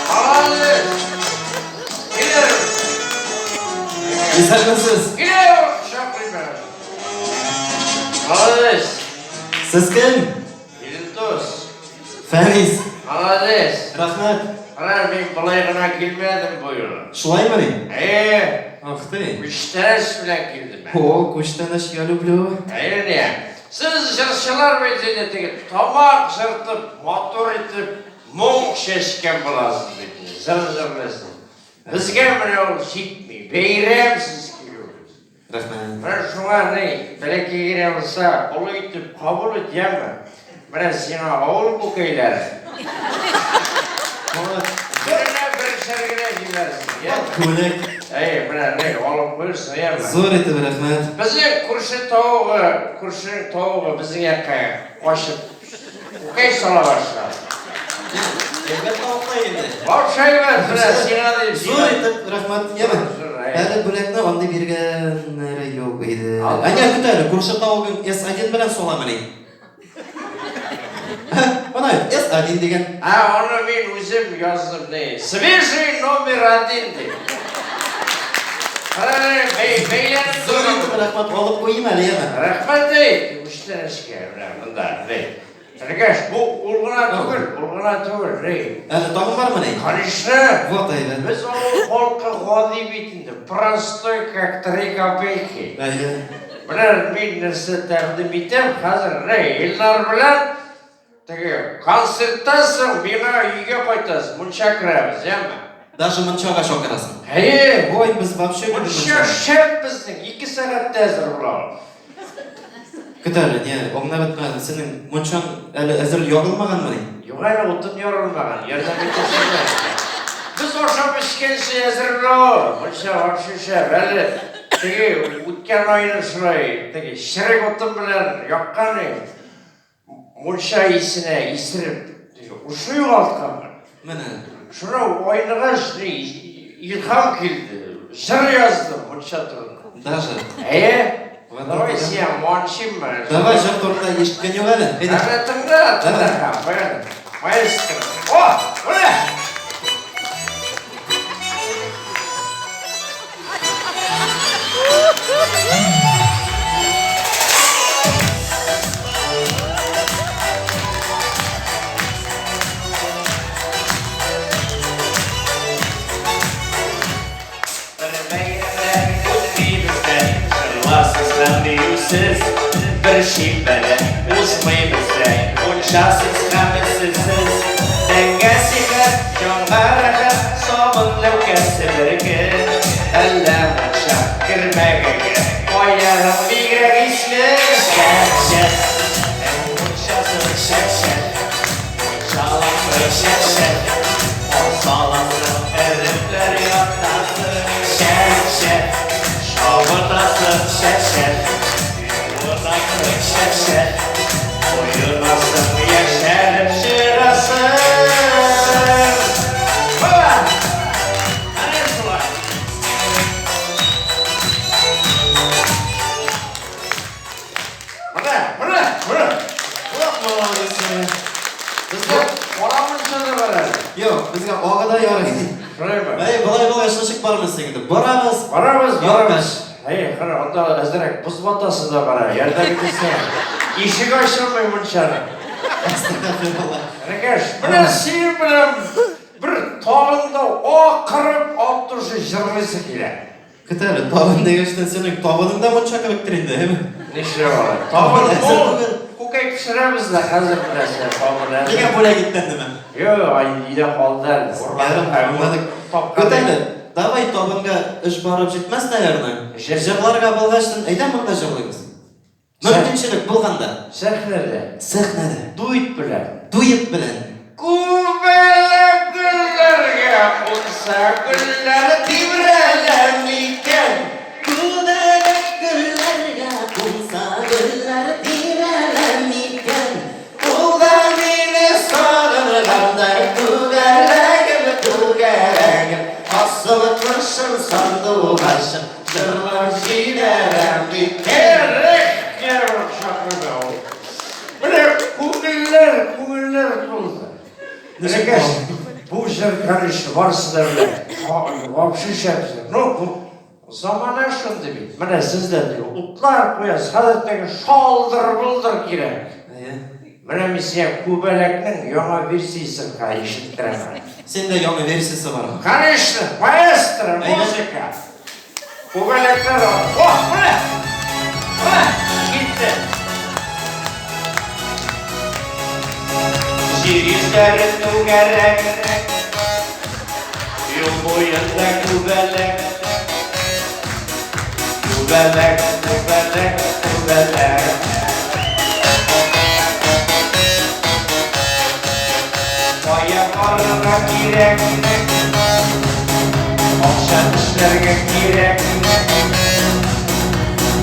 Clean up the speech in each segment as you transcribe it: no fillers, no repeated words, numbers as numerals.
Молодец! Килер! Исәнмесез. Килер! Кочаклыйм. Молодец! Сез кем? Илдус. Фәнис. Молодец! Рәхмәт. Менә мин болай гына килмәдем бу юлы. Шулаймыни? Әйе, Ах ты. күчтәнәч белән килдем. О, күчтәнәч я люблю. Әйе, не. Сез җырчылар бит инде теге тамак җыртып, матур итеп моң чәчкән буласыз бит инде, җыр җырлыйсыз. Безгә менә ул җитми, бәйрәмсез килүебез. Рәхмәт. Менә шуңа ни, бәләкәй генә булса, олы итеп кабул ит, яме. Менә сиңа авыл күкәйләре. Беренә берешәр генә җибәрсен, яме. Күлек. Әйе, менә ни, алып куерсың, яме. Зур итеп рәхмәт. Безнең күрше тавыгы, күршенең тавыгы безнең якка качып күкәй сала башлады. Әйбәт тавыклар инде. Вообще әйбәт, менә сиңа дип. Зур итеп рәхмәт, яме. Зур, әйе. Әле бүләкне андый биргәннәре юк иде. Ал. Әнә көт әле, күрше тавыгың S1 белән саламыни? Менә S1 дигән. Ә аны мин үзем яздым, ни. Свежий номер один дип. Кара, бәйләнеп Зур итеп рәхмәт, алып куйыйм әле, яме. Рәхмәт әйт, күчтәнәчкә, менә монда, ни. Энекәш, бу ул гына түгел, ул гына түгел, ни. Әле тагын бармыни? Конечно. Вот әйбәт. Без авыл халкы гади бит инде, простой, как три копейки. Әйе. Менә мин нәрсә тәкъдим итәм, хәзер ни, Илнар белән теге концерттан соң миңа өйгә кайтасыз, мунча керәбез, яме? Даже мунчага чакырасың. Әйе. Ой, без вообще любим Мунча шәп безнең, 2 сәгатьтә әзер була ул. Көт әле, не, аңлап бетмәдем. Синең мунчаң әле әзер ягылмаганмыни? Юк әле, утын ярылмаган, ярдәм итәсеңме? Без ашап эчкәнче әзер була ул. Мунча вообще шәп. Әле теге үткән айны шулай, теге черек утын белән яккан идем. Мунча исенә исереп, ушы югалтканмын. Менә. Шуны айныгач, ни, илһам килде. Җыр яздым мунча турында. Даже. Әйе. Вот Давай это да. сиңа манчыйммы? Давай җыр турында ишеткән юк әле. Әйдә. Әнә тыңла, тыңла, куян. Маэстро. О, менә! Биюсез бер шимбәдә узмый бездә мунчасыз һәм эссесез тәнгә сихәт җанга рәхәт сабын ләүкәсе бер Әллә мунча кермәгәнгә Аягың бигрәк исле Шәп-шәп Мунчасы шәп-шәп Мунчаласы шәп-шәп Саласы әрепләр ятасы Шәп-шәп Чабынасы шәп-шәп Юынасы шәп-шәп Коенасың яшәреп чыгасың Хоба! Әнә шулай. Менә, менә, менә. Вот молодец. Бездә кара мунча да бар әле. Юк, безгә агы да ярый. Шулаймы? Әй, болай булгач ничек бармыз инде? Барабыз. Барабыз, барабыз. Якташ. Әй, кара, анда әзрәк боз батасы да бар әле. Ярдәм итәсең. Ишек ачылмый мунчаның. Әстәгъфирулла. Энекәш, менә синең белән бер тагын да акырып от души җырлыйсы килә. Көт әле, табын дигәчтен синең табының да мунча кебектер инде, әйме? Нишләп алай? Табын Әзер ул түгел. күкәй пешерәбез дә хәзер менә син табын әзер. Миңа бүләк иткәннеме? Юк, ай өйдә калды әле. Ярым, аңладык. Көт әле, давай табынга эш барып җитмәс, наверное. Җырларга булгачтын, әйдә монда җырлыйбыз. Мөмкинчелек булганда. Сәхнәдә. Сәхнәдә. Дуэт белән. Дуэт белән. Күбәләк гөлләргә кунса, гөлләр тибрәлә микән? Күбәләк гөлләргә кунса, гөлләр тибрәлә микән? Ул да мине сагынгандай, түгәрәгем, түгәрәгем, асыл кошым, сандугачым, җырлап җибәрәм микән? Эх, нервы чакырды ул. Менә күңелләр, күңелләр тулды. Ничек Энекәш, тулды? Бу җыр, конечно, барысы да белә. Вообще шәп җыр. Ну, бу замана шундый бит. Менә сез дә теге утлар куясыз, хәзер теге шалдыр-булдыр кирәк. Әйе. Менә мин сиңа күбәләкнең яңа версиясен хәзер ишеттерәм. Синдә яңа версиясе бармы? Конечно, маэстро, музыка. Күбәләкләр, о, менә! Менә, китте. Җир йөзләре түгәрәк, юл буенда күбәләк. Күбәләк, күбәләк, күбәләк. Кая барырга кирәк? Акча эшләргә кирәк.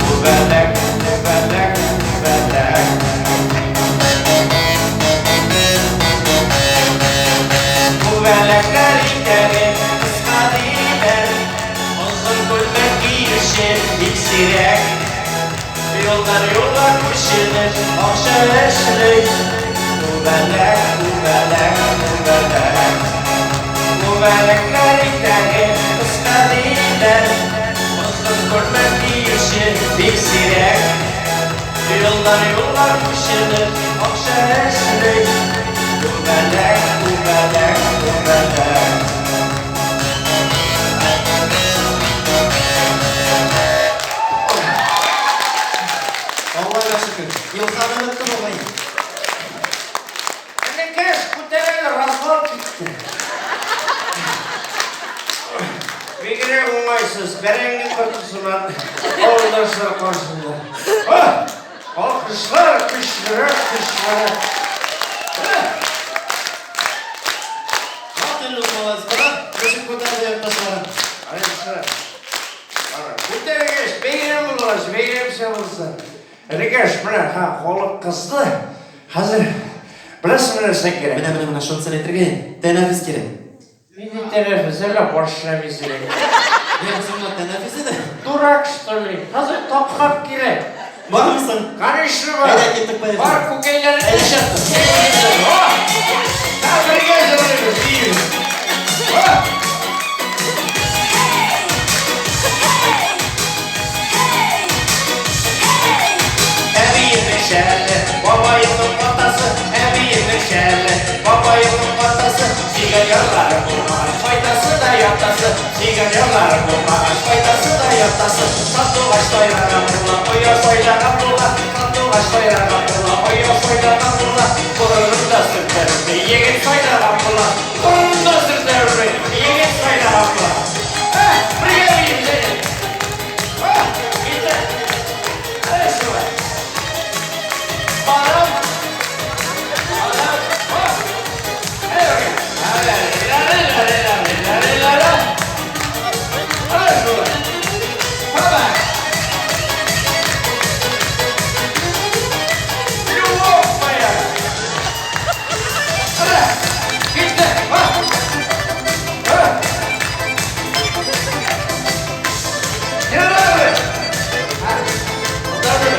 Күбәләк, күбәләк, күбәләк. Күбәләкләр итәге кыска диләр. Озын күлмәк киюче бик сирәк. Юлдан юлга күченеп, акча эшли. Күбәләк, күбәләк, күбәләк. Күбәләкләр итәге кыска диләр. Озын күлмәк киюче бик сирәк. Юлдан юлга күченеп, акча эшли. Күбәләк, күбәләк, күбәләк. Аллага шөкер. Илһамы бетте бугай. Энекәш, күтәрәле, развал китте. Бигрәк уңайсыз, бәрәңге корты сыман авылдашлар каршында. А! Алкышлар көчлерәк, көчлерәк. Афәрин, молодец. Кара, ничек күтәрде якташлары. Алиса, кара, күтәргәч, бәйрәм булгач, бәйрәмчә булсын. Энекәш, менә, ха, халык кызды. Хәзер, беләсеңме нәрсә кирәк? Менә, менә, менә, шунысын әйтергә идем. Тәнәфес кирәк. Нинди тәнәфес, әллә баш эшләмисең? Юк, соң менә тәнәфес иде. Дурак, что ли? Хәзер такмак кирәк. Бармы соң? Конечно бар. Әйдә, киттек, поехали. Бар, күкәйләрне эчәсең. О! Бергә җырлыйбыз, биибез. О! Әбиемнең шәле, бабаемның атасы, әбиемнең шәле, бабаемның атасы, сөйгән ярлары булмагач, кайтасы да ятасы, сөйгән ярлары булмагач, кайтасы да ятасы, сандугач сайраган була, оя сайлаган була, сандугач сайраган була, оя сайлаган була, борынын да сөртә егет сайлаган була, борынын да сөртә егет сайлаган була. Ә, бергә биибез, әйдә. О, китте. Әйдә шулай. Барам. Барам. О! Әйдә бергә. Ла-ла-ла-ла-ла-ла-ла-ла. Әйдә шулай. Хоба. Любовь моя. Әйдә. Китте. О! О! Ярар. Ла-ла-ла.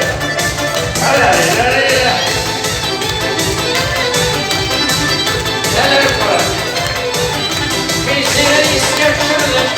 Ла-ла-ла. Neler var? Мин сине искә төшердем.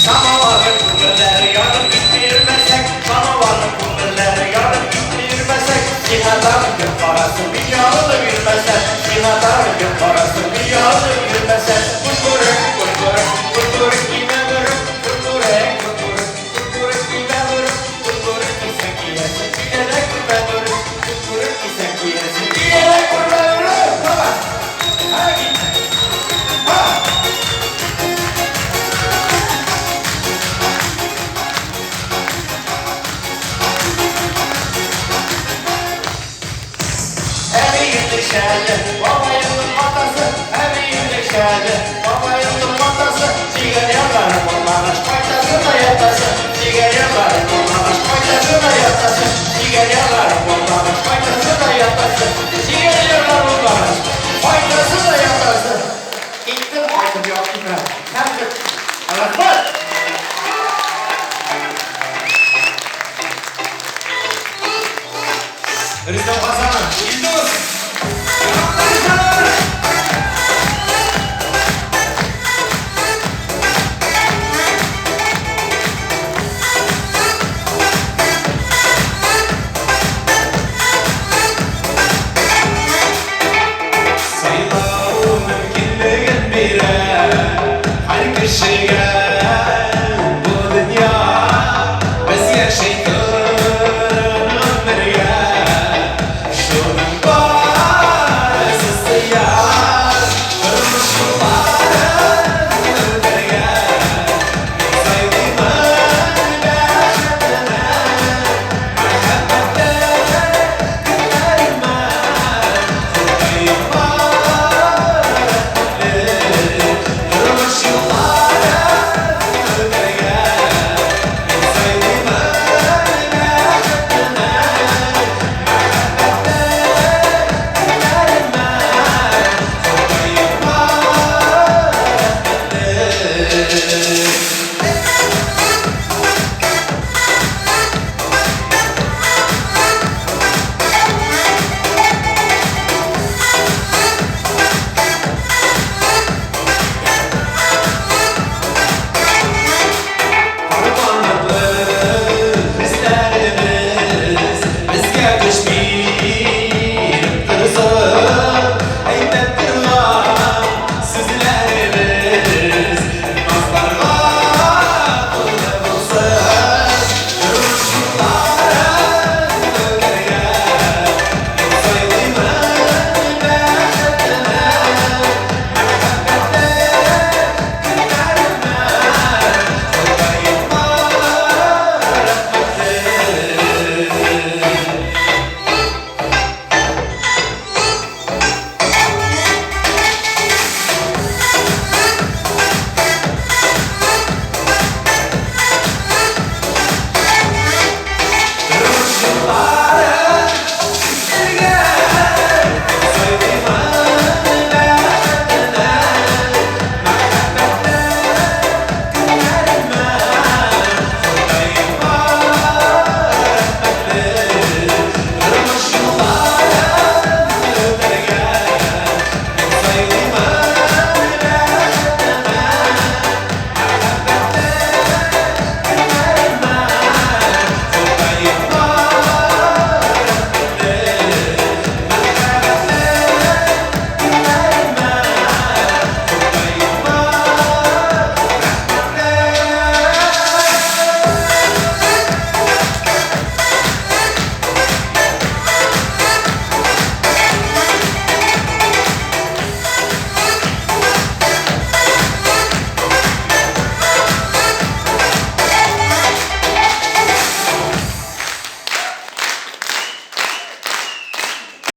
Самоварның күмерләре янып китте йөрмәсәк, самоварның күмерләре янып китте йөрмәсәк, сиңа тагын кем карасын, мин янып йөрмәсәм, сиңа тагын кем карасын, мин янып йөрмәсәм. Күн бүрек, күн бүрек, күн бүрек кимә бүрек, күн бүрек, күн бүрек, күн бүрек кимә бүрек, күн бүрек кисәң киярсең, өйдә дә күрмә бүрек, күн бүрек кисәң киярсең, өйдә дә күрмә бүрек. Баба! Ha, китте. Ha! Әбиемнең шәле, бабаемның атасы, әбиемнең шәле, бабаемның атасы, сөйгән ярлары булмагач, кайтасы да ятасы, сөйгән ярлары булмагач, кайтасы да ятасы, сөйгән ярлары булмагач, кайтасы да ятасы, сөйгән ярлары булмагач, кайтасы да ятасы. Киттем, кайтып яттым. Рәхмәт. Рәхмәт. Биектау Хасанов, Илдус!